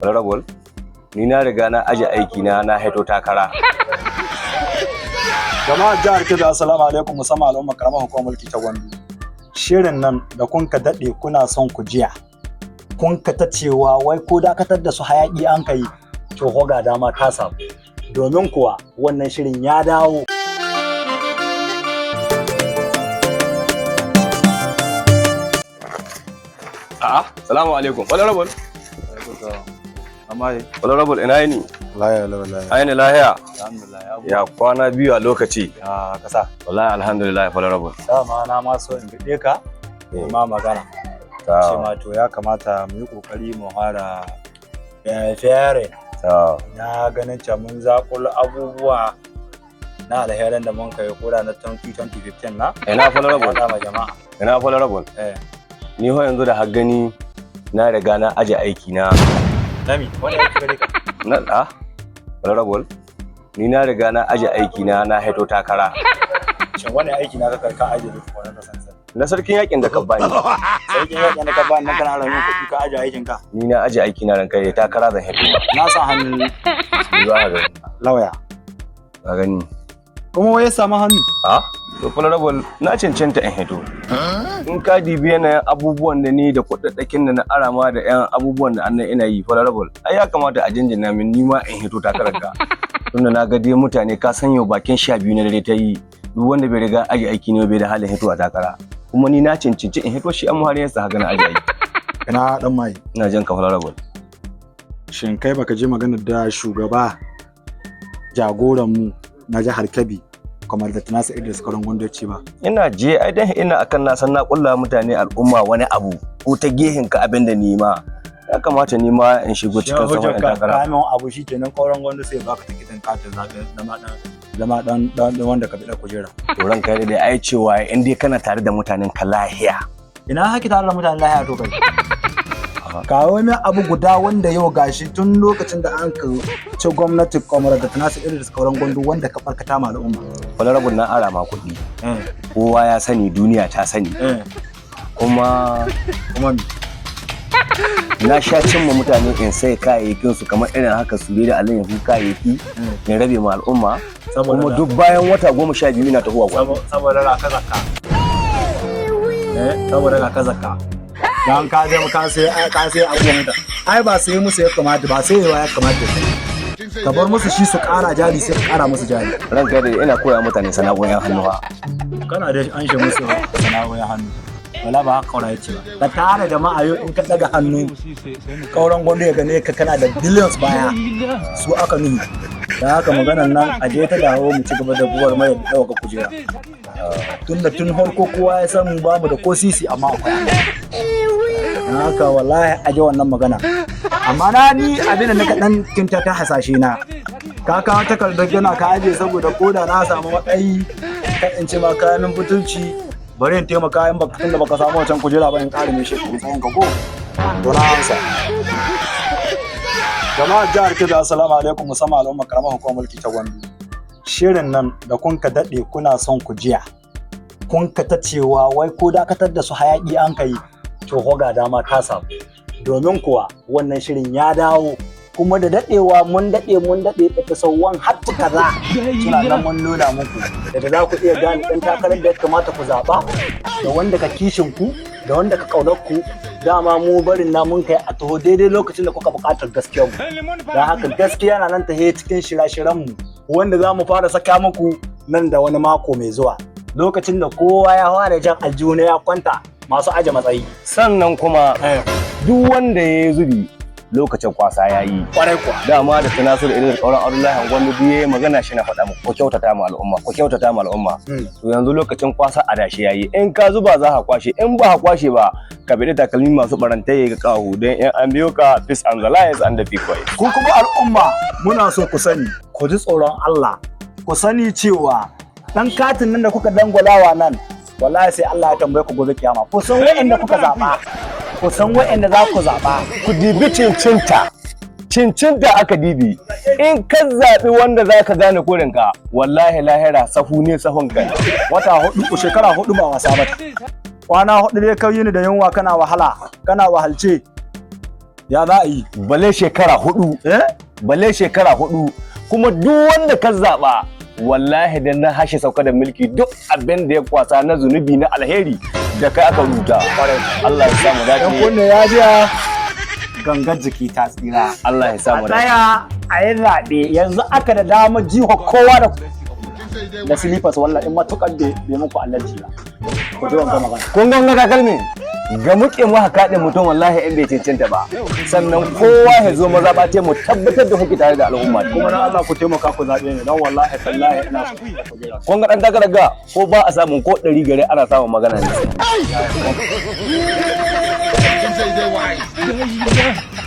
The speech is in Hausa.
Honorable, ni na riga na aje aiki na, na haito takara. Jama'ar jihar Kebbi, assalamu alaikum, musamman al'ummar karamar hukumar mulki ta Gwandu. Shirin nan da kun ka daɗe kuna son ku jiya. Kun ka ta cewa wai ko dakatar da su hayaƙi an kai, to ko ga dama ta samu. Domin kuwa wannan shirin ya dawo. A'a, salamu alaikum. Honorable. Amma Honorable, ina yini? lahiya lahiya. Aini lahiya. Alhamdulillah ya Ya kwana biyu a lokaci. Ya kasa. Wallahi alhamdulillah, honorable. Dama na ma so in biɗe ka ma magana. Ce ma to ya kamata mu yi ƙoƙari mu fara fere. Ta. Na ganin cewa mun zaƙulo abubuwa na alheran da mun kai koda na 2015 na. Ina honorable. Faɗa ma jama'a. Ina honorable. Eh. Ni ho yanzu da har gani na riga na aje aiki na. Nami, wani aiki gare ka? Na a honorable. Ni na riga na aje aiki na, na haito takara. Shin wani aiki na ka ka aje duk wani kasan sa? Na sarkin yakin da ka bani. Sarkin yaƙin da ka bani nan kana ramin kuɗi ka aje aikin ka. Ni na aje aiki na, ranka ya takara zan haito. Na sa hannun Za ka gani. lauya. Ka gani. Kuma wai ya samu hannu. A? To honorable, na cancanta in hito. In ka dibi yanayin abubuwan da ni da kuɗaɗɗakin da na arama da 'yan abubuwan da annan ina yi, honorable. Ai ya kamata a jinjina min ni ma in hito takarar ka. Tunda na ga dai mutane ka san yau bakin 12 na dare ta yi, duk wanda bai riga aje aiki ne bai da halin hito a takara. Kuma ni na cancanci in hito, shi an muhalin yasa haka na aje aiki. Ina dan mai. Ina jan ka, honorable. Shin kai baka je maganar da shugaba jagoran mu na jihar Kebbi kamar da Tanasa Idris Karon Gwamnati ba? Ina je ai dan ina akan na san na kulla mutane al'umma wani abu ko ta gehen ka abin da ni ma ya kamata ni ma in shigo cikin sahun 'yan takara. Kamin abu shi kenan kauran gwamnati sai baka tikitin katin zaɓe zama dan zama dan dan wanda ka bi da kujera. To ranka dai ai cewa in dai kana tare da mutanen ka lahiya. Ina haki tare da mutanen lahiya? To kai kawo min abu guda wanda yau gashi tun lokacin da an ka ci gwamnati kamar da Tanasa Idris Kauran Gwandu wanda ka barkata ma al'umma. Honorable, na ara ma kuɗi. Kowa ya sani, duniya ta sani. Kuma Kuma mi? na sha cimma mutane in sai kayayyakin su kamar irin haka su da alayyahu kayayyaki in rabe ma al'umma. Saboda kuma duk bayan wata 12 ina tahowa gwamnati. Saboda ga ka zakka. Eh, saboda ga ka zakka. Dan ka je ka sai abubuwan mutane. Ai ba sai musu ya kamata ba, sai ya kamata. Ka bar musu shi su ƙara jari, sai ka ƙara musu jari. Ranka da ina koya mutane sana'o'in hannu ha. Kana da an shi musu sana'o'in hannu. Wala ba haka kaura yace ba. Ka tara jama'a yau in ka daga hannu kauran gwando ya gane ka kana da billions baya su aka nuhi. Da haka maganan nan a je ta dawo mu ci gaba da buwar mai da ɗauka kujera. Tun da tun harko kowa ya san mu bamu da ko sisi, amma akwai. Dan haka wallahi a je wannan magana. Amma na ni abin da nika dan kinta ta hasashe na. Ka kawo takardar gana ka aje saboda koda na samu matsayi ka in ce ma kayan butulci, bari in taimaka in baka tunda baka samu wancan kujera ba in ƙara mai shekaru tsayin ka ko to na amsa. Jama'ar jihar Kebbi, assalamu alaikum, musamman al'ummar karamar hukumar mulki ta Gwandu. Shirin nan da kun ka daɗe kuna son ku jiya. Kun ka ta cewa wai ko dakatar da su hayaƙi an kai, to ko ga dama ta samu. Domin kuwa wannan shirin ya dawo kuma da daɗewa, mun daɗe mun daɗe episode 1 har to kaza suna nan mun nuna muku da za ku iya gane ɗan takarar da ya kamata ku zaɓa da wanda ka kishin ku da wanda ka ƙaunar ku. Dama mu barin na mun kai a taho daidai lokacin da kuka buƙatar gaskiyar mu. Don haka gaskiya na nan tahe cikin shirye-shiryen mu wanda za mu fara saka muku nan da wani mako mai zuwa, lokacin da kowa ya fara jan aljihu ya kwanta masu aje matsayi. Sannan kuma duk wanda ya yi zubi lokacin kwasa ya yi. Kwarai kuwa. Dama da Tunasir Idris Kauran Abdullahi Gwandu biye magana shi na faɗa muku, ku kyautata ma al'umma, ku kyautata ma al'umma. To yanzu lokacin kwasa adashi yayi. In ka zuba za ka kwashe, in ba ka kwashe ba ka bi takalmi masu barantaye ga kahu don in an biyo ka, peace and the lions and the people. Ku kuma al'umma muna so ku sani, ku ji tsoron Allah, ku sani cewa dan katin nan da kuka dangwalawa nan wallahi sai Allah ya tambaye ku gobe kiyama. Ku san wa'anda kuka zaba, ku san wa'anda za ku zaba. Ku dibi cincinta, cincinta aka dibi. In ka zaɓi wanda za ka gane kurinka, wallahi lahira sahu ne sahun kai. Wata 4, shekara 4 ba wasa ba. Kwana 4 dai kai yini da yunwa kana wahala kana wahalce. Ya za a yi? Bale shekara 4. Eh. Balle shekara 4. Kuma duk wanda ka zaɓa, wallahi da na hashe sauka da mulki, duk abin da ya kwasa na zunubi na alheri da kai aka rubuta. Allah ya samu Yan dace. kunne ya jiya, gangar jiki ta tsira. Allah ya A samu dace. tsaya a yi zaɓe. Yanzu aka da damar jiho kowa da slippers, wallahi in matuƙar bai muku allergy ba. Ku ji wanga magana. Kun ga wanga takalmi ga muke mu haka ɗin mutum, wallahi in bai cancanta ba. Sannan kowa ya zo mazaɓa ce mu tabbatar da kuke tare da al'umma. Kuma na Allah ku taimaka ku zaɓe ni, don wallahi tallahi ina so ku jira. Kun ga ɗan takarar ga, ko ba a samun ko 100 gare, ana samun magana ne. Say they white.